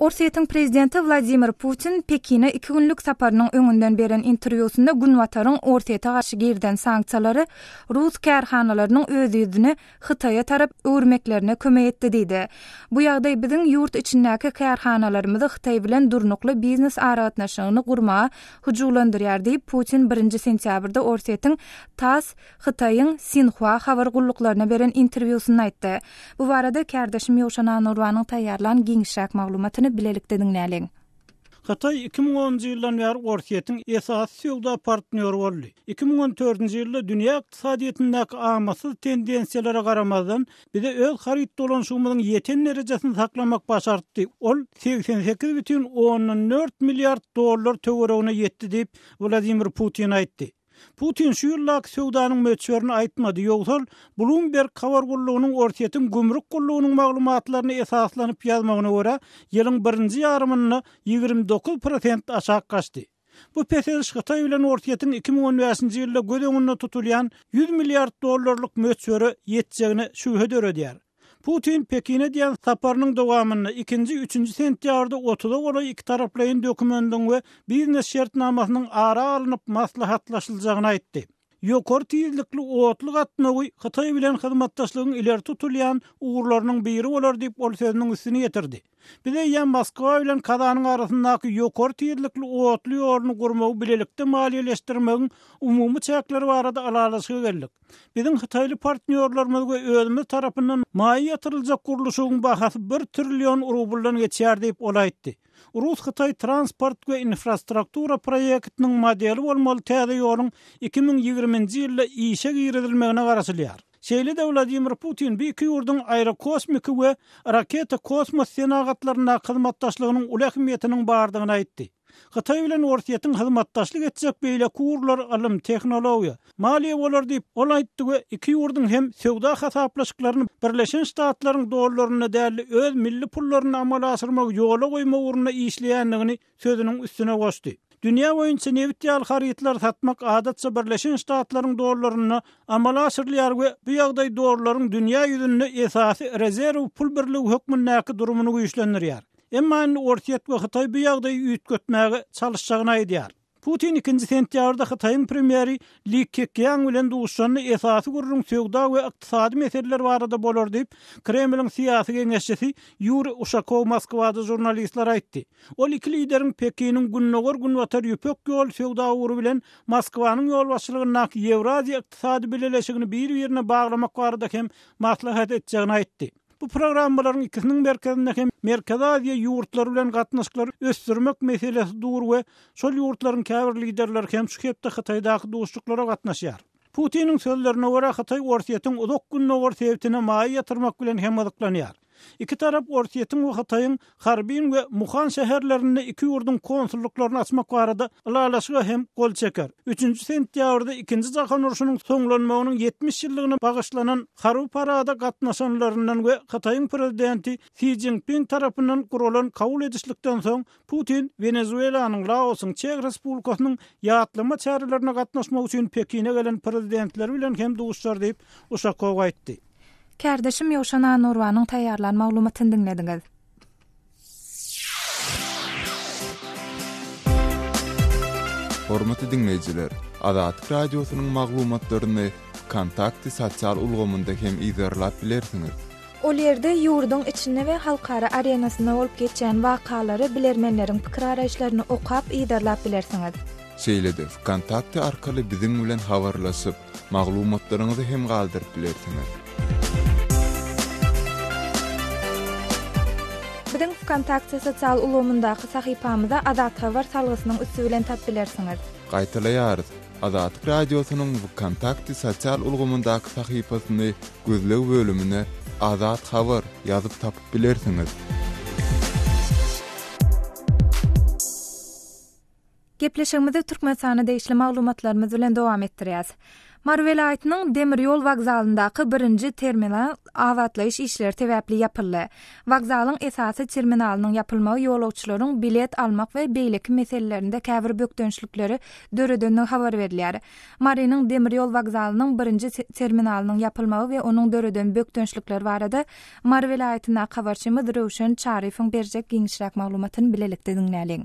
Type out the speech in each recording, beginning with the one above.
Orsýetiň prezidenti Wladimir Putin Pekine iki günlük saparynyň öňünden beren interwýusynda Günbataryň Orsýete garşy girizen sanksiýalary rus kärhanalarynyň öz ýüzüni Hytaýa tarap öwürmeklerine kömek etdi diýdi. Bu ýagdaý biziň ýurt içindäki kärhanalarymyzy Hytaý bilen durnukly biznes aragatnaşygyny gurmaga hyjuwlandyrýar diýip, Putin birinji sentýabrda Orsýetiň tass, Hytaýyň Sinhua habar gulluklaryna beren interwýusynda aýtdy. Bu barada kärdeşim Ýowşan Annurbanyň taýýarlan giňişräk maglumatyny bilelikde diňläliň. Hytaý 2010-njy ýyldan bäri Orsýetiň esasy söwda partnýory boldy. 2014-nji ýylda dünýä ykdysadyýetindäki amatsyz tendensiýalara garamazdan, bize öz haryt dolanyşygymyzyň ýeten derejesini saklamak başartdy, ol 88,4 milliard dollar töweregine ýetdi diýip, Wladimir Putin aýtdy. Putin şu ýyldaky söwdanyň möçberini aýtmady, ýogsal Bloomberg habar gullugynyň Orsýetiň gümrük gullugynyň maglumatlaryna esaslanyp ýazmagyna görä, ýylyň birinji ýarymynda 29 prosent aşak gaçdy. Bu peseliş Hytaý bilen Orsýetiň 2015-nji ýylda göz öňünde tutulýan 100 milliard dollarlyk möçbere ýetjegine şübhe döredýär. Putin Pekine edýän saparynyň dowamynda ikinji, üçünji sentýabrda otuza golaý ikitaraplaýyn dokumendiň we biznes şertnamasynyň ara alnyp maslahatlaşyljagyny aýtdy. Ýokary tizlikli otly gatnawy Hytaý bilen hyzmatdaşlygyň ileri tutulýan ugurlarynyň biri bolar diýip, ol sözüniň üstüni ýetirdi. Biz eýýäm Moskwa bilen Kazanyň arasyndaky ýokary tizlikli otly ýoluny gurmagy bilelikde maliýeleşdirmegiň umumy çäkleri barada ylalaşyga geldik. Biziň hytaýly partnýorlarymyz we özümiz tarapyndan maýa ýatyryljak gurluşygyň bahasy bir trillion rubldan geçýär diýip, ol aýtdy. Rus-hytaý transport we infrastruktura proýektiniň modeli bolmaly täze ýoluň 2020-nji ýylda işe girizilmegine garaşylýar. Şeýle-de Wladimir Putin bu iki ýurduň aerokosmiki we raketa-kosmos senagatlaryndaky hyzmatdaşlygynyň uly ähmiýetiniň bardygyny aýtdy. Hytaý bilen Orsýetiň hyzmatdaşlyk etjek beýleki ugurlary ylym, tehnologiýa, maliýe bolar diýip, ol aýtdy we iki ýurduň hem söwda hasaplaşyklaryny Birleşen Ştatlaryň dollarynda däl-de öz milli pullarynda amala aşyrmagy ýola goýmak ugrunda işleýändigini sözüniň üstüne goşdy. Dünýä boýunça nebit ýaly harytlary satmak adatça Birleşen Ştatlaryň dollarynda amala aşyrylýar we bu ýagdaý dollaryň dünýä ýüzünde esasy rezerw pul birligi hökmündäki durumyny güýçlendirýär. Emma indi Orsýet we Hytaý bu ýagdaýy üýtgetmäge çalyşjagyny aýdýar. Putin ikinji sentýabrda Hytaýyň premýeri Li Kekýang bilen duşuşanda esasy gürrüň söwda we ykdysady meseleler barada bolar diýip, Kremliň syýasy geňeşçisi Ýuriý Uşakow Moskwada žurnalistlere aýtdy. Ol iki lideriň Pekiniň Gündogar-Günbatar Ýüpek ýoly söwda ugry bilen Moskwanyň ýolbaşçylygyndaky Ýewraziýa ykdysady bileleşigini bir-birine baglamak barada hem maslahat etjegini aýtdy. Bu programmalaryň ikisiniň merkezinde hem Merkezi Aziýa ýurtlary bilen gatnaşyklary ösdürmek meselesi dur we şol ýurtlaryň käbir liderleri hem şu hepde Hytaýdaky duşuşyklara gatnaşýar. Putiniň sözlerine görä, Hytaý Orsýetiň Uzak Gündogar sebitine maýa ýatyrmak bilen hem gyzyklanýar. Iki tarap Orsýetiň we Hytaýyň Harbin we Muhan şäherlerinde iki ýurduň konsullyklaryny açmak barada ylalaşyga hem gol çeker. Üçünji sentýabrda Ikinji jahan urşunyň soňlanmagynyň 70 ýyllygyna bagyşlanan harby parada gatnaşanlaryndan we Hytaýyň prezidenti Si Szinpin tarapyndan guralan kabul edişlikden soň, Putin Wenezuelanyň, Laosyň, Çeh Respublikasynyň ýatlama çärelerine gatnaşmak üçin Pekine gelen prezidentleri bilen hem duşuşar diýip, Uşakow aýtdy. Kärdeşim Ýowşan Annurbanyň taýýarlan maglumatyny diňlediňiz. Hormatly diňleýjiler, Azatlyk Radiosynyň maglumatlaryny Wkontakte sosial ulgamynda hem yzarlap bilersiňiz. Ol ýerde ýurduň içinde we halkara arenasynda bolup geçýän wakalary, bilermenleriň pikir-garaýyşlaryny okap, yzarlap bilersiňiz. Şeýle-de Wkontakte arkaly biziň bilen habarlaşyp, maglumatlaryňyzy hem galdyryp bilersiňiz. Biziň Wkontakte sosial ulgamyndaky sahypamyza Azathabar salgysynyň üsti bilen tap bilersiňiz. Gaýtalaýarys, Azatlyk Radiosynyň Wkontakte sosial ulgamyndaky sahypasyny gözleg bölümine Azat Habar ýazyp tapyp bilersiňiz. Gepleşigimizi Türkmenistana degişli maglumatlarymyz bilen dowam etdirýäs. Mary welaýatynyň demir ýol wokzalyndaky birinji terminal abatlaýyş işleri sebäpli ýapyldy. Wokzalyň esasy terminalynyň ýapylmagy ýolagçylaryň bilet almak we beýleki meselelerinde käbir bökdençlikleri döredendigi habar berilýär. Marynyň demir ýol wokzalynyň birinji terminalynyň ýapylmagy we onuň döreden bökdençlikleri barada Mary welaýatyndaky habarçymyz Röwşen Çaryýewiň berjek giňişräk maglumatyny bilelikde diňläliň.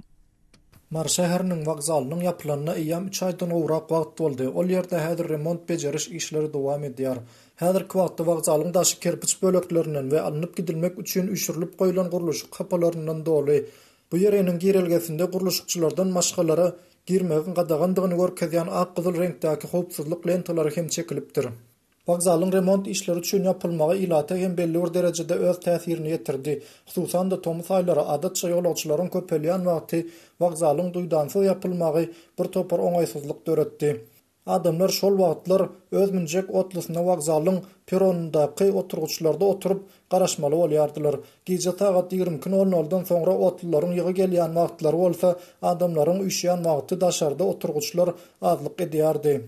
Mary şäheriniň wokzalynyň ýapylanyna eýýäm üç aýdan gowrak wagt boldy. Ol ýerde häzir remont-bejeriş işleri dowam edýär. Häzirki wagtda wokzalyň daşy kerpiç böleklerinden we alnyp gidilmek üçin üýşürilip goýlan gurluşyk hapalaryndan doly. Bu ýeriniň girelgesinde gurluşykçylardan maşgalara girmegiň gadagandygyny görkezýän ak-gyzyl reňkdäki howpsuzlyk lentalary hem çekilipdir. Wokzalyň remont işleri üçin ýapylmagy ilata hem belli bir derejede öz täsirini ýetirdi. Hususan-da, tomus aýlary, adatça ýolagçylaryň köpelýän wagty wokzalyň duýdansyz ýapylmagy bir topar oňaýsyzlyk döretdi. Adamlar şol wagtlar öz münjek otlusyna wokzalyň perronyndaky oturgyçlarda oturyp, garaşmaly bolýardylar. Gije sagat 22 nol noldan soňra otlularyň ýygy gelýän wagtlary bolsa, adamlaryň üýşýän wagty daşarda oturgyçlar azlyk edýärdi.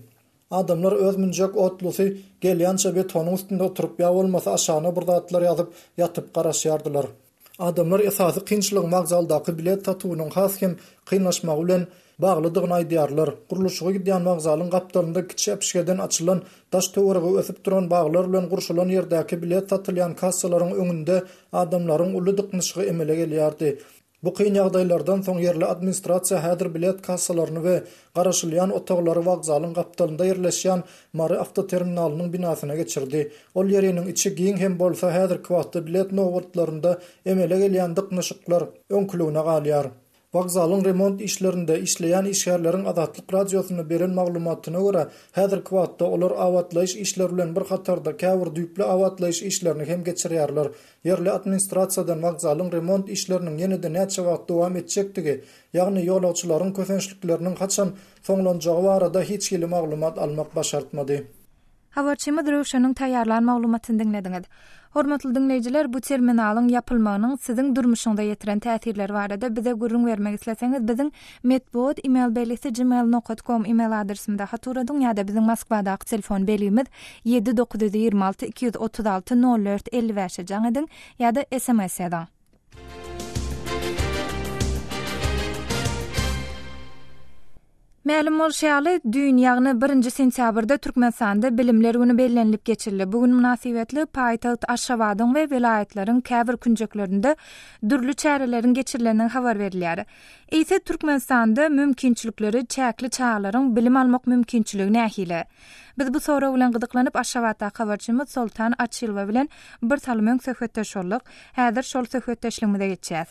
Adamlar öz münjek otlusy gelýänçä betonyň üstünde oturyp ýa bolmasa aşagyna bir zatlar ýazyp, ýatyp garaşýardylar. Adamlar esasy kynçylygyň wokzaldaky bilet satuwynyň has hem kynlaşmagy bilen baglydygyny aýdýarlar. Gurluşygy gidýän wokzalyň gapdalynda kiçi äpişgeden açylan, daş-töweregi ösüp duran baglar bilen gurşalan ýerdäki bilet satylýan kassalaryň öňünde adamlaryň uly dyknyşygy emele gelýärdi. Bu kyn ýagdaýlardan soň ýerli administrasiýa häzir bilet kassalaryny we garaşylýan otaglary wokzalyň gapdalynda ýerleşýän Mary awtoterminalynyň binasyna geçirdi. Ol ýeriniň içi giň hem bolsa häzirki wagtda bilet nobatlarynda emele gelýän dyknyşyklar öňküligine galýar. Wokzalyň remont işlerinde işleýän işgärleriň Azatlyk Radiosyna beren maglumatyna görä, häzirki wagtda olar abatlaýyş işleri bilen bir hatarda käbir düýpli abatlaýyş işlerini hem geçirýärler. Ýerli administrasiýadan wokzalyň remont işleriniň ýene-de näçe wagt dowam etjekdigi, ýagny ýolagçylaryň kösençlikleriniň haçan soňlanjagy barada hiç hili maglumat almak başartmady. Habarçymyz Röwşeniň taýýarlan maglumatyny diňlediňiz. Hormatly diňleýjiler, bu terminalyň ýapylmagynyň siziň durmuşyňyza ýetiren täsirleri barada bize gürrüň bermek isleseňiz biziň metbugat email belgisi gmail nokat kom email adresimize hat ugradyň ýa-da biziň Moskwadaky telefon belgimiz 7 926 236 04 55-e jaň ediň ýa-da sms ýazyň. Mälim bolşy ýaly, düýn, ýagny birinji sentýabrda Türkmenistanda Bilimler güni bellenilip geçildi. Bu gün mynasybetli paýtagt Aşgabadyň we welaýatlaryň käbir künjeklerinde dürli çäreleriň geçirilendigi habar berilýär. Eýse, Türkmenistanda mümkinçilikleri çäkli çagalaryň bilim almak mümkinçiligi nähili? Biz bu sorag bilen gyzyklanyp, Aşgabatdaky habarçymyz Soltan Açylowa bilen bir salym öň söhbetdeş bolduk. Häzir şol söhbetdeşligimize geçýäs.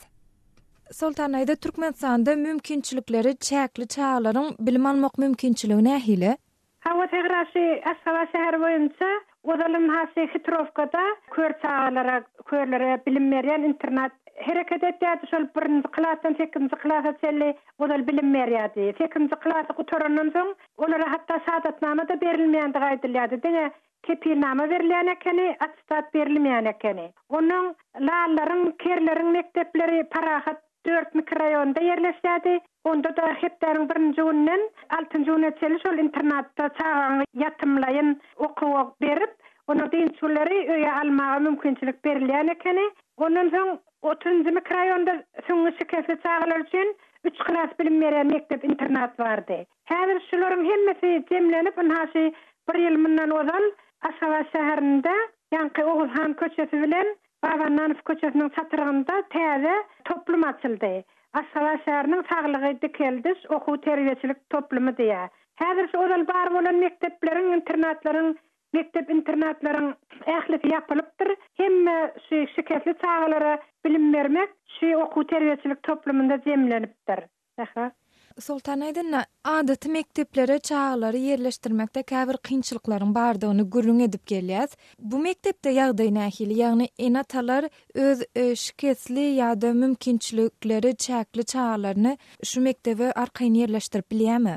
Soltan daýza, Türkmenistanda mümkinçilikleri çäkli çagalaryň bilim almak mümkinçiligi nähili? Hawa Sähra şu Aşgabat şäheri boýunça ozal ynha şu Hitrowkada kör çagalara, körlere bilim berýän internat hereket etýärdi. Şol birinji klasdan sekizinji klasa çenli ozal bilim berýärdi. Sekizinji klasy gutarandan soň olara hatda şahadatnama-da berilmeýändigi aýdylýardy. Diňe kepilnama berilýän ekeni, attestat berilmeýän ekeni. Onnoň lallaryň, kerleriň mekdepleri Parahat dört mikroraýonynda ýerleşýärdi. Onda-da hepdäniň birinji gününden altynjy güne çenli şol internatda çagaňy ýatymlaýyn okuwa berip, onuň dynç günleri öýe almaga mümkinçilik berilýän ekeni. Ondan soň otuzynjy mikroraýonda süňňi şikesli çagalar üçin üç klas bilim berýän mekdep-internat bardy. Häzir şularyň hemmesi jemlenip, ynha şu bir ýyl mundan ozal Aşgabat şäherinde ýaňky Oguzhan köçesi bilen Baba Annanow köçesiniň çatrygynda täze toplum açyldy. Aşgabat şäheriniň saglygy dikeldiş okuw-terbiýeçilik toplumy diýýär. Häzir şu ozal bar bolan mekdepleriň, internatlaryň, mekdep-internatlaryň ählisi ýapylypdyr. Hemme şu şikesli çagalara bilim bermek şu okuw-terbiýeçilik toplumynda jemlenipdir. Sähra. Soltan aýdanda, adaty mekdeplere çagalary ýerleşdirmekde käbir kynçylyklaryň bardygyny gürrüň edip gelýäs. Bu mekdepde ýagdaý nähili? Ýagny ene-atalar öz şikesli ýa-da mümkinçilikleri çäkli çagalaryny şu mekdebe arkaýyn ýerleşdirip bilýärmi?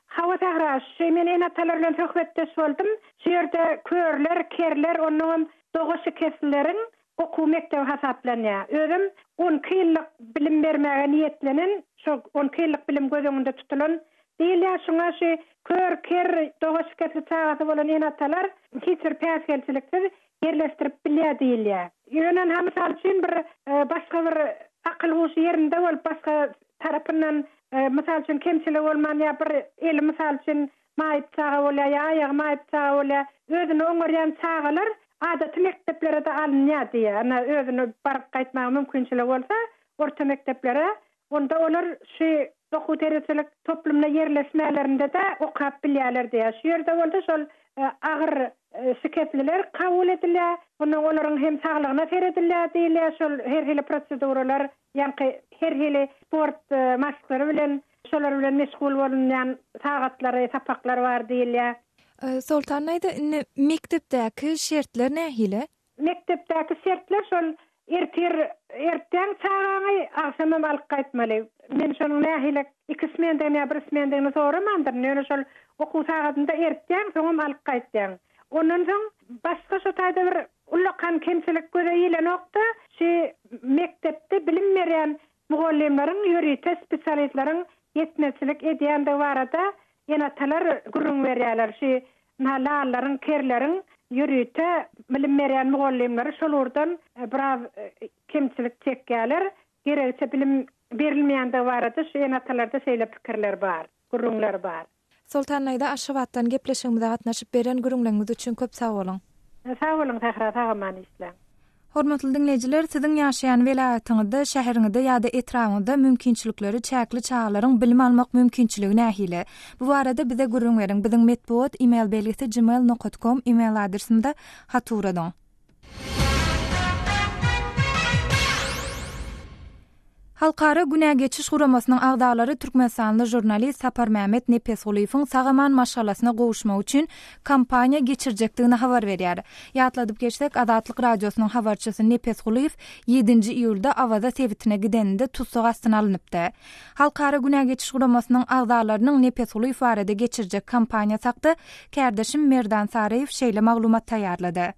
Hawa Sähra, şu men ene-atalar bilen söhbetdeş boldum. Şu ýerde körler, kerler, onnoňam doga şikeslileriň okuw mekdebi hasaplanýar. Özem on iki ýyllyk bilim bermäge niýetlenen, şo on iki ýyllyk bilim göz öňünde tutulan. Diýilýär, şuňa şu kör, ker, doga şikesli çagasy bolan ene-atalar hiç bir päsgelçiliksiz ýerleşdirip bilýär diýilýär. Ýöne ynha mysal üçin bir başga bir akyl-huşy ýerinde bolup başga tarapyndan mysal üçin kemçiligi bolman ýa bir eli mysal üçin maýyp çaga bolýar ýa aýagy maýyp çaga bolýar. Özüni oňarýan çagalar adaty mekdeplere-de alynýar diýýär. Ynha özüni baryp gaýtmaga mümkinçiligi bolsa orta mekdeplere Onda olar şu okuw-terbiýeçilik toplumyna ýerleşmälerinde-de okap bilýärler diýýär. Şu ýerde bolsa şol agyr şikesliler kabul edilýär. Ondan olaryň hem saglygyna seredilýär diýilýär. Şol her hili proseduralar, ýaňky her hili sport maşklary bilen, şolar bilen meşgul bolunýan sagatlary, sapaklar bar diýilýär. Soltan daýza, indi mekdepdäki şertler nähili? Mekdepdäki şertler şol ertir ertýäň çagaňy agşamam alyp gaýtmaly. Men şonuň nähili iki smendigini ýa bir smendigini soramandyryn, ýöne şol okuw sagadynda ertýäň, soňam alyp gaýtýaň. Ondan soň başga şo taýda bir ullakan kemçilik göze ilenokda, şu mekdepde bilim berýän mugallymlaryň ýörite spesialistleriň ýetmezçilik edýändigi barada ene-atalar gürrüň berýärler. Şu Ynha, lallaryň, kerleriň ýörite bilim berýän mugallymlary şol ugurdan biraz kemçilik çekýärler. Geregiçe bilim berilmeýändigi barada şu ene-atalarda şeýle pikirler bar, gürrüňler bar. Soltan daýza Aşgabatdan gepleşigimize gatnaşyp beren gürrüňleriňiz üçin köp sag boluň. Sag boluň Sähra sag-aman işläň. Hormatly diňleýjiler, siziň ýaşaýan welaýatyňyzda, şäheriňizde ýa-da etrabyňyzda mümkinçilikleri çäkli çagalaryň bilim almak mümkinçiligi nähili? Bu barada bize gürrüň beriň. Biziň metbugat email belgisi gmail nokat kom email adresimize hat ugradyň. Halkara Günä geçiş guramasynyň agzalary türkmenistanly žurnalist Saparmämmet Nepesgulyýewiň sag-aman maşgalasyna gowuşmagy üçin kampaniýa geçirjekdigini habar berýär. Ýatladyp geçsek, Azatlyk Radiosynyň habarçysy Nepesgulyýew ýedinji iýulda Awaza sebitine gideninde tussag astyna alnypdy. Halkara Günä geçiş guramasynyň agzalarynyň Nepesgulyýew barada geçirjek kampaniýasy hakda kärdeşim Merdan Saryýew şeýle maglumat taýýarlady.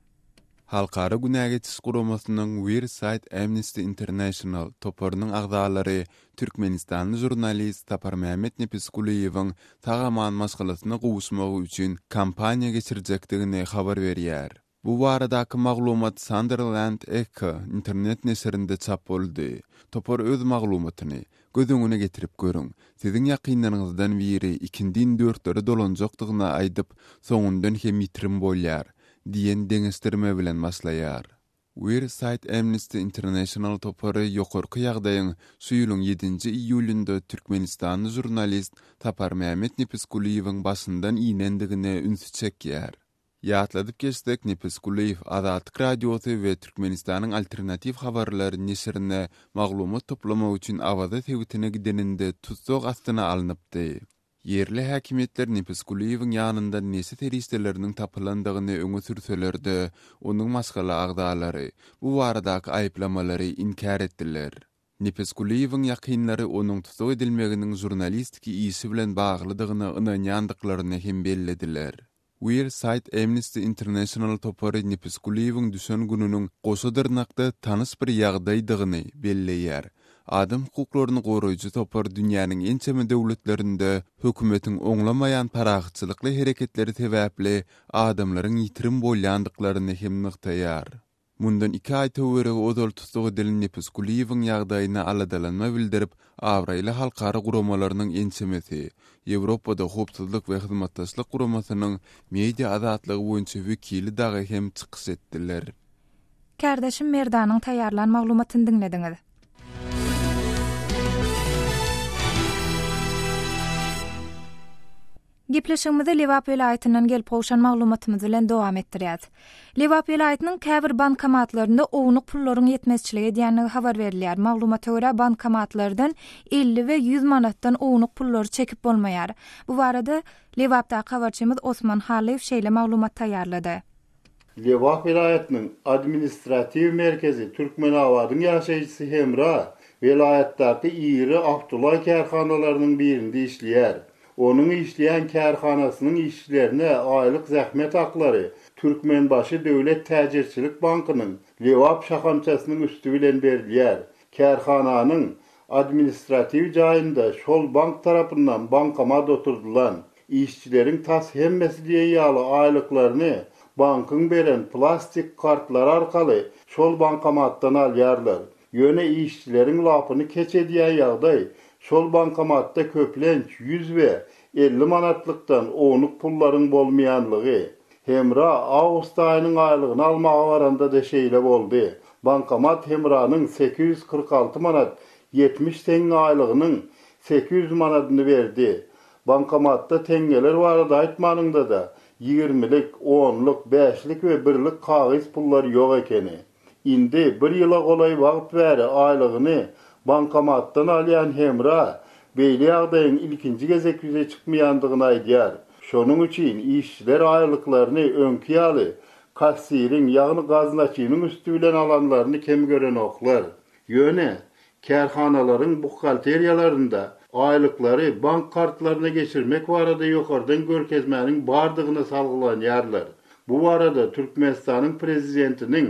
Halkara Günä geçiş guramasynyň Wearside Amnesty International toparynyň agzalary türkmenistanly žurnalist Saparmämmet Nepesgulyýewiň sag-aman maşgalasyna gowuşmagy üçin kampaniýa geçirjekdigini habar berýär. Bu baradaky maglumat Sunderland Echo internet neşirinde çap boldy. Topar öz maglumatyny, Göz öňüne getirip görüň, siziň ýakynlaryňyzdan biri ikindin dörtlere dolanjakdygyny aýdyp, soňundan hem ýitirim bolýar. Diýen deňeşdirme bilen başlaýar. Wearside Amnesty International topary ýokarky ýagdaýyň şu ýylyň ýedinji iýulynda türkmenistanly žurnalist Saparmämmet Nepesgulyýewiň başyndan inendigine ünsi çekýär. Ýatladyp geçsek, Nepesgulyýew Azatlyk Radiosy we Türkmenistanyň Alternatiw habarlary neşirine maglumat toplamak üçin Awaza sebitine gideninde tussag astyna alnypdy. Ýerli häkimiýetler Nepesgulyýewiň ýanyndan neşe serişdeleriniň tapylandygyny öňe sürseler-de, onuň maşgala agzalary bu baradaky aýyplamalary inkär etdiler. Nepesgulyýewiň ýakynlary onuň tussag edilmeginiň žurnalistiki işi bilen baglydygyna ynanýandyklaryny hem bellediler. Wearside Amnesty International topary Nepesgulyýewiň düşen gününiň goşa dyrnakda tanyş bir ýagdaýdygyny belleýär. Adam hukuklaryny goraýjy topar dünýäniň ençeme döwletlerinde hökümetiň oňlamaýan parahatçylykly hereketleri sebäpli adamlaryň ýitirim bolýandyklaryny hem nygtaýar. Mundan iki aý töweregi ozal tussag edilen Nepesgulyýewiň ýagdaýyna aladalanma bildirip, abraýly halkara guramalarynyň ençemesi, Ýewropada Howpsuzlyk we Hyzmatdaşlyk Guramasynyň media azatlygy boýunça wekili dagy hem çykyş etdiler. Kärdeşim Merdanyň taýýarlan maglumatyny diňlediňiz. Gepleşigimizi Lebap welaýatyndan gelip gowşan maglumatymyz bilen dowam etdirýäs. Lebap welaýatynyň käbir bankomatlarynda ownuk pullaryň ýetmezçilik edýändigi habar berilýär. Maglumata görä, bankomatlardan 50 we 100 manatdan ownuk pullary çekip bolmaýar. Bu barada Lebapdaky habarçymyz Osman Hallyýew şeýle maglumat taýýarlady. Lebap welaýatynyň administratiw merkezi Türkmenabadyň ýaşaýjysy Hemra welaýatdaky iri awtoulag kärhanalarynyň birinde işleýär. Onuň işleýän kärhanasynyň işçilerine aýlyk zähmet haklary Türkmenbaşy döwlet täjirçilik bankynyň Lebap şahamçasynyň üsti bilen berilýär. Kärhananyň. Administratiw jaýynda şol bank tarapyndan bankomat oturdylan. Işçileriň tas hemmesi diýen ýaly aýlyklaryny bankyň beren plastik kartlary arkaly şol bankomatdan alýarlar. Ýöne işçileriň lapyny keç edýän ýagdaý şol bankomatda köplenç ýüz we 50 manatlykdan ownuk pullaryň bolmaýanlygy. Hemra awgust aýynyň aýlygyny almaga baranda-da şeýle boldy. Bankomat Hemranyň 846 manat 70 teňňe aýlygynyň 800 manadyny berdi. Bankomatda teňňeler barada aýtmanyňda-da, ýigirmilik, onluk, bäşlik we birlik kagyz pullar ýok ekeni. Indi bir ýyla golaý wagt bäri aýlygyny bankomatdan alýan Hemra beýle ýagdaýyň ilkinji gezek ýüze çykmaýandygyny aýdýar. Şonuň üçin işçiler aýlyklaryny öňki ýaly kassiriň, ýagny gaznaçynyň üsti bilen alanlaryny kem görenoklar. Ýöne, kärhanalaryň buhgalteriýalarynda aýlyklary bank kartlaryna geçirmek barada ýokardan görkezmäniň bardygyna salgylanýarlar. Bu barada Türkmenistanyň Prezidentiniň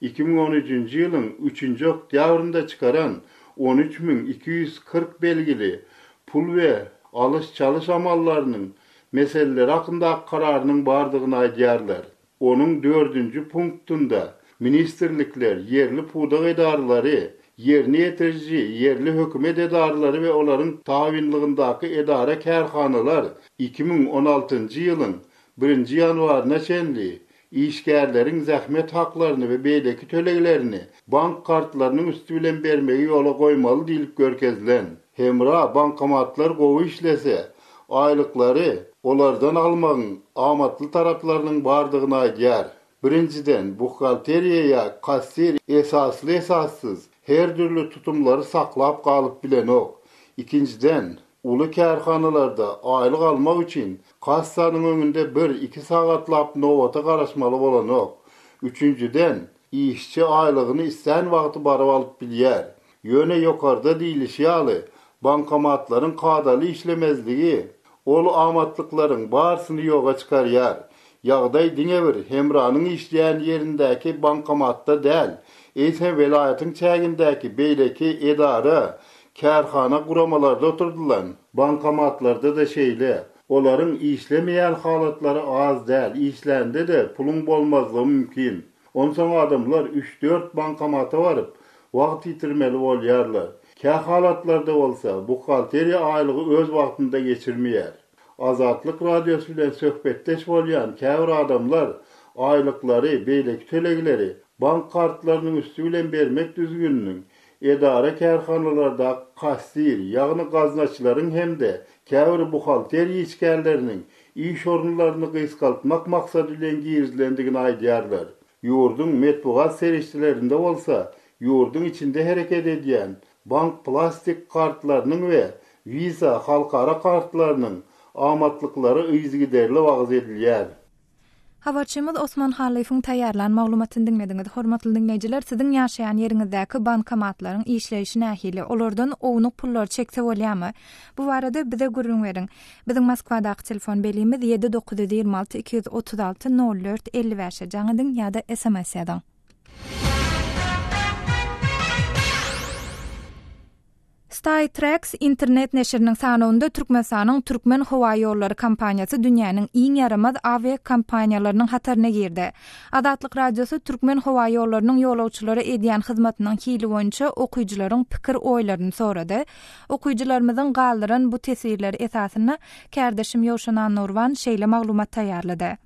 2013-nji ýylyň üçünji oktýabrynda çykaran 13240 belgili Pul we alyş-çalyş amallarynyň meseleleri hakyndaky kararynyň bardygyny aýdýarlar. Onuň dördünji punktynda ministrlikler, ýerli pudak edaralary, ýerine ýetiriji ýerli hökümet edaralary we olaryň tabynlygyndaky edara-kärhanalar 2016-njy ýylyň birinji ýanwaryna çenli işgärleriň zähmet haklaryny we beýleki töleglerini bank kartlarynyň üsti bilen bermegi ýola goýmaly diýlip görkezilen. Hemra, bankomatlar gowy işlese, aýlyklary olardan almagyň amatly taraplarynyň bardygyny aýdýar. Birinjiden, buhgalteriýa ýa kassir esasly-esassyz her dürli tutumlary saklap galyp bilenok. Ikinjiden, uly kärhanalarda aýlyk almak üçin kassanyň öňünde bir-iki sagatlap nobata garaşmaly bolanok. Üçünjiden, işçi aýlygyny islän wagty baryp alyp bilýär. Ýöne ýokarda diýlişi ýaly, bankomatlaryň kadaly işlemezligi ol amatlyklaryň barysyny ýoga çykarýar. Ýagdaý diňe bir Hemranyň işleýän ýerindäki bankomatda däl, eýsem welaýatyň çägindäki beýleki edara, kärhana, guramalarda oturdylan bankomatlarda-da şeýle. Olaryň işlemeýän halatlary az däl, işlände-de puluň bolmazlygy mümkin. Onsoň adamlar üç-dört bankomata baryp, wagt ýitirmeli bolýarlar. Kähalatlarda bolsa, buhgalteriýa aýlygy öz wagtynda geçirmeýär. Azatlyk Radiosy bilen söhbetdeş bolýan käbir adamlar aýlyklary, beýleki tölegleri bank kartlarynyň üsti bilen bermek düzgüniniň edara-kärhanalardaky kassir, ýagny gaznaçylaryň hem-de käbir buhgalteriýa işgärleriniň iş orunlaryny gysgaltmak maksady bilen girizilendigini aýdýarlar. Ýurduň metbugat serişdelerinde bolsa ýurduň içinde hereket edýän bank plastik kartlarynyň we Visa halkara kartlarynyň amatlyklary yzygiderli wagyz edilýär. Habarçymyz Osman Hallyýewiň taýýarlan maglumatyny diňlediňiz. Hormatly diňleýjiler, siziň ýaşaýan ýeriňizdäki bankomatlaryň işleýşi nähili? Olardan ownuk pullary çekse bolýarmy? Bu barada bize gürrüň beriň. Biziň Moskwadaky telefon belgimiz ýedi 926 236 04 55-e jaň ediň ýa-da sms ýazyň. Skytrax internet neşiriniň sanawynda Türkmenistanyň Türkmenhowaýollary kompaniýasy dünýäniň iň ýaramaz awiakompaniýalarynyň hataryna girdi. Azatlyk Radiosy Türkmenhowaýollarynyň ýolagçylara edýän hyzmatynyň hili boýunça okyjylaryň pikir-oýlaryny sorady. Okyjylarymyzyň galdyran bu teswirleri esasynda kärdeşim Ýowşan Annurban şeýle maglumat taýýarlady.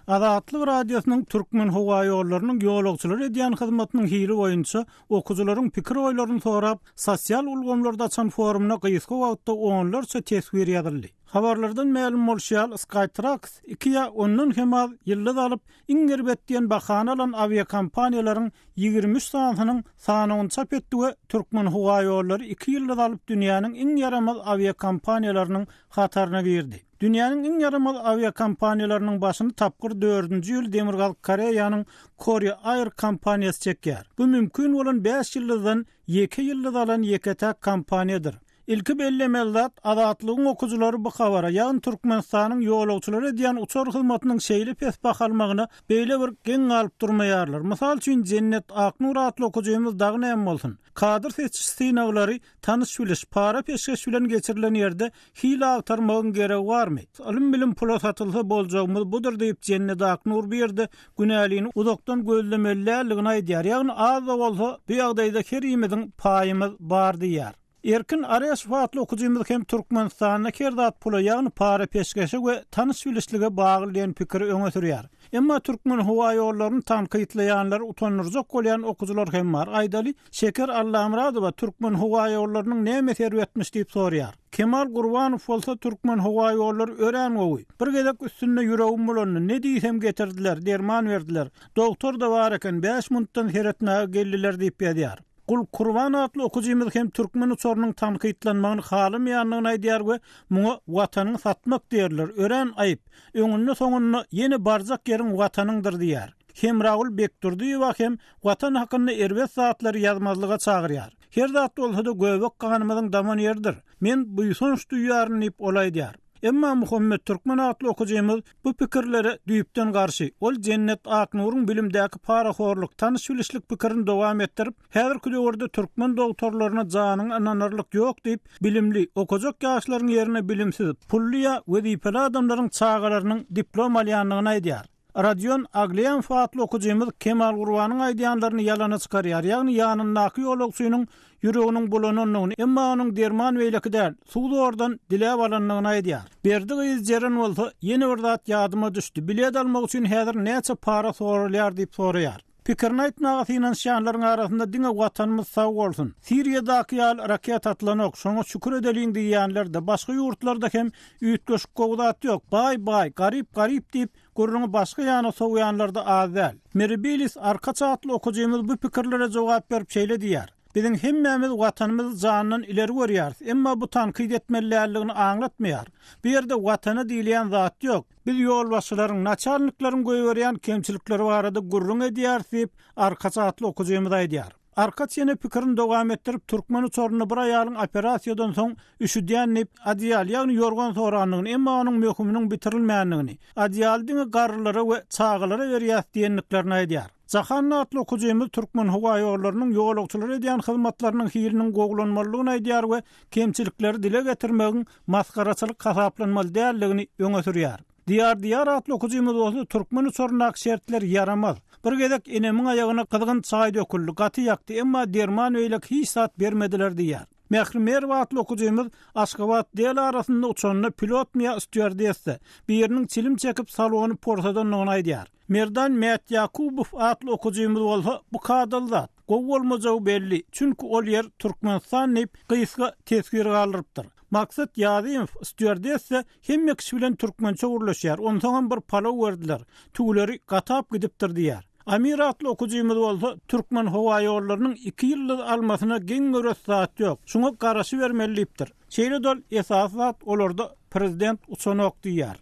Azatlyk Radiosynyň Türkmenhowaýollarynyň ýolagçylara edýän hyzmatynyň hili boýunça okyjylaryň pikir-oýlaryny sorap, sosial ulgamlarda açan forumyna gysga wagtda onlarça teswir ýazyldy. Habarlardan mälim bolşy ýaly, Skytrax iki ýa ondan hem az ýyldyz alyp, iň erbet diýen bahany alan awiakompaniýalaryň 23 sanysynyň sanawyny çap etdi we Türkmenhowaýollary iki ýyldyz alyp dünýäniň iň ýaramaz awiakompaniýalarynyň hataryna girdi. Dünýäniň iň ýaramaz awiakompaniýalarynyň başyny tapgyr dördünji ýyl Demirgazyk Koreýanyň Korea Air kompaniýasy çekýär. Bu mümkin bolan bäş ýyldyzdan ýeke ýyldyz alan ýeke-täk kompaniýadyr. Ilki bellemeli zat, Azatlygyň okyjylary bu habara, ýagny Türkmenistanyň ýolagçylara edýän uçar hyzmatynyň şeýle pes baha almagyna beýle bir geň galyp durmaýarlar. Mysal üçin, Jennet Aknur atly okyjymyz dagy näme bolsun, kadr seçiş synaglary tanyş-biliş, para-peşgeş bilen geçirilen ýerde hil agtarmagyň geregi barmy? Ylym-bilim pula satylsa boljagymyz budur diýip, Jennet Aknur bu ýerde günälini uzakdan gözlemeli däldigini aýdýar, ýagny az-da bolsa bu ýagdaýda herimiziň paýymyz bar diýýär. Erkin Areşow atly okyjymyz hem Türkmenistanda her zat pula, ýagny para-peşgeşe we tanyş-bilişlige bagly diýen pikiri öňe sürýär. Emma Türkmenhowaýollaryny tankytlaýanlary utandyrjak bolýan okyjylar hem bar. Aýdaly, Şeker Allamyradowa Türkmenhowaýollarynyň näme erbetmiş diýip soraýar. Kemal Gurbanow bolsa Türkmenhowaýollary örän gowy. Bir gezek üstünde ýüregim bulandy, ne diýsem getirdiler, derman berdiler. Dogtor-da bar eken, bäş minutdan seretmäge geldiler diýip ýazýar. Gul Kurban atly okyjymyz hem türkmen uçarynyň tankytlanmagyny halamaýandygyny aýdýar we muňa Watanyňy satmak diýerler, örän aýyp, öňünde-soňunda ýene barjak ýeriň Watanyňdyr diýýär. Hemragül Bekdurdyýewa hem Watan hakynda erbet zatlary ýazmazlyga çagyrýar. Her zat bolsa-da göbek ganymyzyň daman ýeridir. Men buýsanç duýýaryn diýip ol aýdýar. Emma Muhammet Türkmen atly okyjymyz bu pikirlere düýpden garşy. Ol Jennet Aknuryň bilimdäki parahorluk, tanyş-bilişlik pikirini dowam etdirip, häzirki döwürde türkmen dogtorlaryna janyňy ynanarlyk ýok diýip, bilimli, okajak ýaşlaryň ýerine bilimsiz, pully ýa wezipeli adamlaryň çagalarynyň diplom alýandygyny aýdýar. Rodion Aglýamow atly okyjymyz Kemal Gurbanyň aýdýanlaryny ýalana çykarýar, ýagny ýanyndaky ýolagçynyň ýüreginiň bulanandygyny, emma onuň derman beýleki däl, suw zordan diläp alandygyny aýdýar. Berdi gyz Jeren bolsa, Ýene bir zat ýadyma düşdi, bilet almak üçin häzir näçe para soralýar diýip soraýar. Pikirini aýtmaga synanyşýanlaryň arasynda diňe Watanymyz sag bolsun, Siriýadaky ýaly raketa atylanok, şoňa şükür edeliň diýýänler-de, başga ýurtlarda hem üýtgeşik gowy zat ýok, baý baý, garyp garyp diýip, gürrüňi başga ýana sowýanlar-da az däl. Meribilis Arkaç atly okyjymyz bu pikirlere jogap berip şeýle diýýär, Biziň hemmämiz Watanymyzy jandan ileri görýäris, emma bu tankyt etmeli däldigini aňlatmaýar. Bu ýerde Watana diýilýän zat ýok. Biz ýolbaşçylaryň, naçalnikleriň goýberýän kemçilikleri barada gürrüň edýäris diýip, Arkaç atly okyjymyz aýdýar. Arkaç ýene pikirini dowam etdirip, türkmen uçarynda bir aýalyň operasiýadan soň üşüdýän diýip, adeýal, ýagny ýorgan sorandygyny, emma onuň möhüminiň bitirilmändigini, adeýaly diňe garrylara we çagalara berýäs diýendiklerini aýdýar. Jahan atly okyjymyz Türkmenhowaýollarynyň ýolagçylara edýän hyzmatlarynyň hiliniň gowulanmalydygyny aýdýar we kemçilikleri dile getirmegiň masgaraçylyk hasaplanmaly däldigini öňe sürýär. Diýar Diýar atly okyjymyz bolsa türkmen uçaryndaky şertler ýaramaz. Bir gezek enemiň aýagyna gyzgyn çaý döküldi, gaty ýakdy, emma derman beýleki hiç zat bermediler diýýär. Mähri Merw atly okyjymyz Aşgabat Deli arasynda uçanda pilotmy ýa stýuardessa, biriniň çilim çekip salony porsadandygyny aýdýar. Merdan Mätýakubow atly okyjymyz bolsa bu kadaly zat, gowy bolmajagy belli, çünki ol ýer Türkmenistan diýip, gysga teswir galdyrypdyr. Maksat Ýazymow, Stýuardessa hemme kişi bilen türkmençe gürleşýär, onsoňam bir palaw berdiler, tüwüleri gatap gidipdir diýýär. Amir atly okyjymyz bolsa Türkmenhowaýollarynyň iki ýyldyz almasyna geň göresi zat ýok, şuňa garaşybermeli diýipdir. Şeýle-de ol esasy zat olarda prezident uçanok diýýär.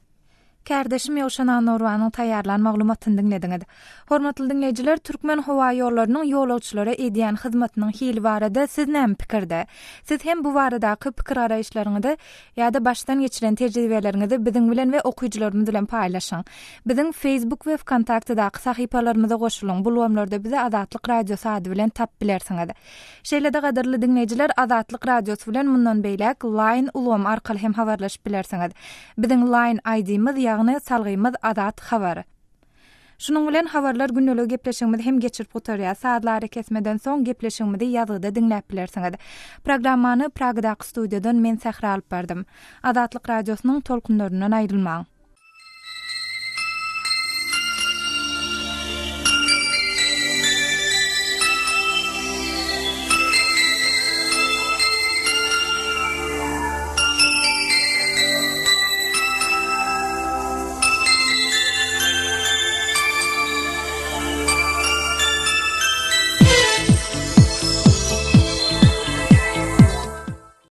Kärdeşim Ýowşan Annagurbanyň taýýarlan maglumatyny diňlediňiz. Hormatly diňleýjiler, Türkmenhowaýollarynyň ýolagçylara edýän hyzmatynyň hili barada siz näme pikirde? Siz hem bu baradaky pikir-garaýyşlaryňyzy ýa-da başdan geçiren tejribeleriňizi biziň bilen we okyjylarymyz bilen paýlaşyň. Biziň Facebook we Wkontaktedaky sahypalarymyza goşulyň, bu ulgamlarda bizi Azatlyk Radiosy ady bilen tapyp bilersiňiz. Şeýle-de gadyrly diňleýjiler Azatlyk Radiosy bilen mundan beýläk Line ulgamy arkaly hem habarlaşyp bilersiňiz. Biziň Line ID-miz ýagny salgymyz Azat Habar. Şunuň bilen Habarlar gündeligi gepleşigimizi hem geçirip gutarýas. Sazly arakesmeden soň gepleşigimizi ýazgyda diňläp bilersiňiz. Programmany Pragadaky studiýadan men Sähra alyp bardym. Azatlyk Radiosynyň tolkunlaryndan aýrylmaň.